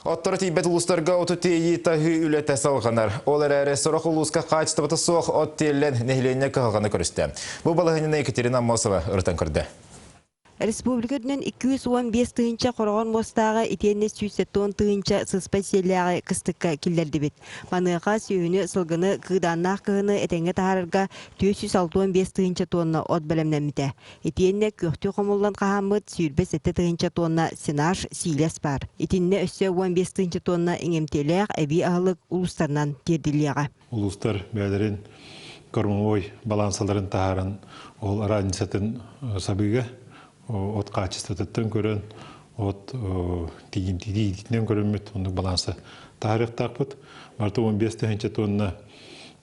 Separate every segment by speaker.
Speaker 1: Отторо тиийбэт улуустарга оту тиэйии таһыы үлэтэ салҕанар. Ол эрээри сорох улууска хаачыстыбата суох от тиэллэн нэһилиэнньэ кыһалҕаны көрүстэ. Бу балаһыанньаны Екатерина Аммосова ырытан көрдө.
Speaker 2: Республика үрдүнэн 215 тыһыынча хороҕор муостааҕы итиэннэ 170 тыһыынча сыспай сиэллээҕи кыстыкка киллэрдибит. Маныаха сүөһүнү, сылгыны кыыдааннаах кыһыны этэҥҥэ таһаарарга 465 тыһыынча тонна от бэлэмнэммитэ. Итиэннэ күөхтүү хомуллан хаһааммыт 27 тыһыынча тонна сенаж, сиилэс баар. Итиннэ өссө 15 тыһыынча тонна иҥэмтиэлээх эбии аһылык улуустарынан тиэрдиллиэҕэ.
Speaker 3: Улуустар бэйэлэрин кормовой балансаларын таһааран, ол разницатын сабыыга от хаачыстыбатыттан көрөн, от тиийимтиитинэн көрөммүт, оннук баланса таһаарыахтаахпыт. Барыта 15 тыһыынча тонна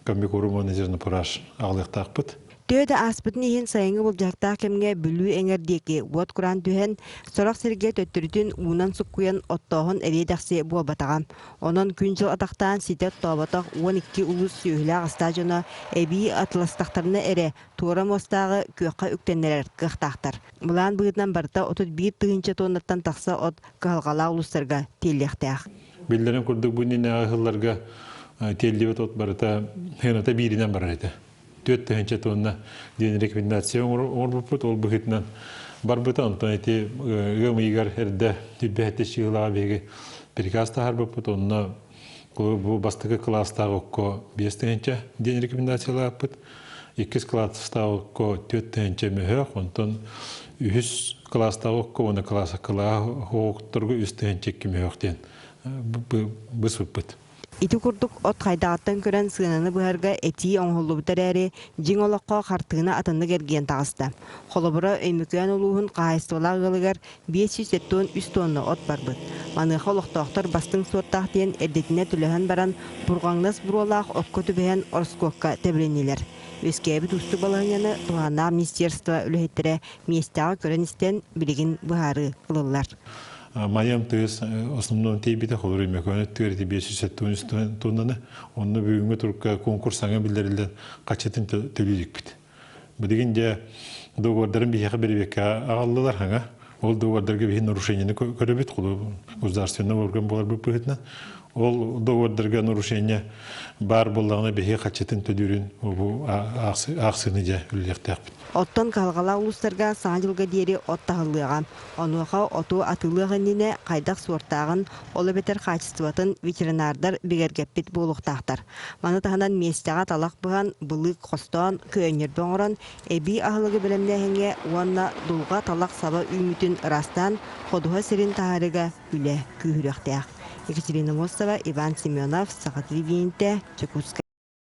Speaker 3: комбикорм уонна зернопураж аҕалыахтаахпыт.
Speaker 2: Төһө да ааспытын иһин сайыҥҥы былдьаһыктаах кэмҥэ Бүлүү эҥэр диэки уот кураан түһэн, сорох сиргэ төттөрүтүн уунан суккуйан оттооһун эриэ-дэхси буолбатаҕа. Онон күн-дьыл атахтаан ситэ оттооботох 12 улуус сүөһүлээх-астаах дьоно эбии атыластахтарына эрэ туора муостааҕы күөххэ үктэннэрэр кыахтаахтар. Былаан быһыытынан барыта 31 тыһыынча туоннаттан тахса от кыһалҕалаах улуустарга тиэллиэхтээх.
Speaker 3: Биллэрин курдук бу иннинээҕи сылларга тиэллибит от барыта сыаната бииринэн барар этэ. 4 тыһыынча тонна диэн рекомендация оҥорбуппут, ол быһыытынан барбыта. Онтон ити ыам ыйыгар эрдэ түрбэһэтти чыылаҕа биһиги приказ таһаарбыппыт, онно бу бастакы кылаастаах окко 5 тыһыынча диэн рекомендациялааппыт, иккис кылаастаах окко 4 тыһыынча мөһөөх, онтон үһүс кылаастаах окко уонна кылаас кылааһ 3 тыһыынча 2 мөһөөх диэн быспыппыт.
Speaker 2: Ити курдук от хайдаҕыттан көрөн сыананы быһарга этии оҥоһуллубута эрээри, дьиҥ олоххо хартыына атыннык эргийэн таҕыста. Холобура, Өймөкөөн улууһун хаһаайыстыбалаах ыалыгар 573 тонна от барбыт. Маныаха олохтоохтор бастыҥ суоттаах диэн эрдэтинэ төлөһөн баран, бурҕаҥнас буруолаах окко түбэһэн ороскуокка тэбилиннилэр. Үөскээбит уустук балаһыанньаны туһааннаах министерство үлэһиттэрэ миэстэҕэ көрөн-истэн билигин быһаарыы ылыллар.
Speaker 3: Майам тыас основном тиийбитэ, холобур, Өймөкөөн өттүгэр ити 573 тоннаны, онно бүгүҥҥү турукка конкурс саҥа биллэриллэн хаччытын төлүү иликпит. Билигин дьэ договордарын биһиэхэ бэрэбиэркэҕэ аҕаллылар хаҥа. Ол договордарга биһи нарушениены көрөбүт, государственный орган буоларбыт быһыытынан. Ол договордарга нарушение баар буоллаҕына биһи хаччытын төлүүрүн бу аахсыыны дьэ үлэлиэхтээхпит.
Speaker 2: Оттон кыһалҕалаах улуустарга Саҥа дьылга диэри от таһыллыаҕа. Онуоха оту атыылыах иннинэ хайдах суортааҕын, ол эбэтэр хаачыстыбатын ветеринардар бигэргэппит буолуохтаахтар. Маны таһынан миэстэҕэ талах быһан, былыык хостоон, көөнньөрбө оҥорон, эбии аһылыгы бэлэмнээһиҥҥэ уонна дулҕа талах саба үүммүтүн ыраастаан, ходуһа сирин таһаарыыга үлэ күүһүрүөхтээх. Екатерина Мостова, Иван Семенов, Саха телевидениетэ, Дьокуускай.